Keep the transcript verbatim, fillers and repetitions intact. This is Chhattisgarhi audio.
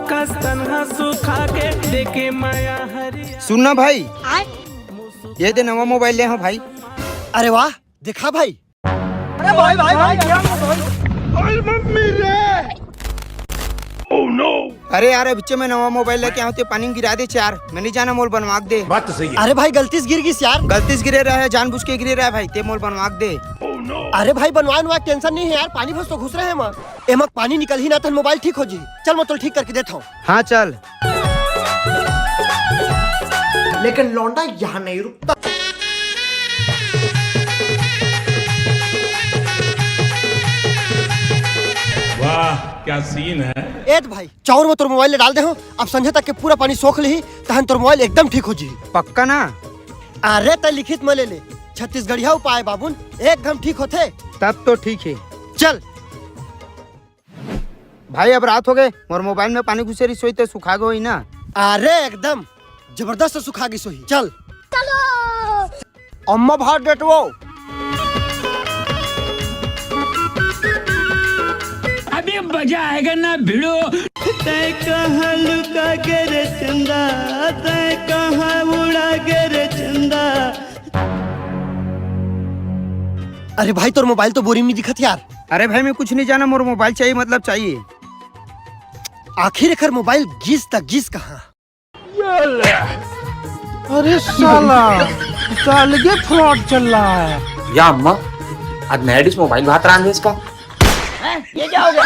कस तनहा सुखा के देखे माया हरिया। सुन ना भाई, ये दे नवा मोबाइल ले हंव भाई। अरे वाह, दिखा भाई। अरे भाई, भाई, भाई, क्या? अरे यार, अभी मैं नवा मोबाइल लेके आंव, ते पानी में गिरा दे यार। मैं नहीं जाना, मोल बनवा के दे। बात तो सही है। अरे भाई, गलती से गिर गिस यार। गलती से गिरे रहे, जानबूझ के गिरे रहे भाई, ते मोल बनवा के दे। अरे भाई, बनवा बनवा, टेंशन नहीं है यार, पानी भस तो घुस रहे हैं। एमा पानी निकलही ना, तहन मोबाइल ठीक हो जी। चल, मैं तोला ठीक करके देथंव। हाँ, चल। लेकिन लौंडा यहाँ नहीं रुकता। वाह, क्या सीन है। ए त भाई, चाउर में तोर मोबाइल ले डाल दे हंव, अब संझा तक के पूरा पानी सोख लिही, तहन तोर मोबाइल एकदम ठीक हो जी। पक्का ना? अरे, तैं लिखित में ले ले, छत्तीसगढ़िया उपाय बाबुन, एकदम ठीक होथे। तब तो ठीक है। चल। भाई, अब रात हो गए, मोर मोबाइल में पानी घुसे रहिस होही, ते सुखा गे होही ना? अरे, एकदम जबरदस्त सुखा गिस होही। चल। चलो। अम्मा भात डेटवो। अभी मजा आएगा ना भिड़ो। तैं कहाँ लुका गे रे चंदा, तैं कहाँ उड़ा गे रे चंदा। अरे भाई, तोर मोबाइल तो बोरी में नहीं दिखत यार। अरे भाई, मैं कुछ नहीं जाना, मोर मोबाइल चाहिए, मतलब चाहिए। आखिर एकर मोबाइल गिस त गिस कहाँ? अरे साला, साले के फ्रॉड चल रहा है। या अम्मा, आज नया डिश मोबाइल भात रांधे इसका। हैं? ये क्या हो गया?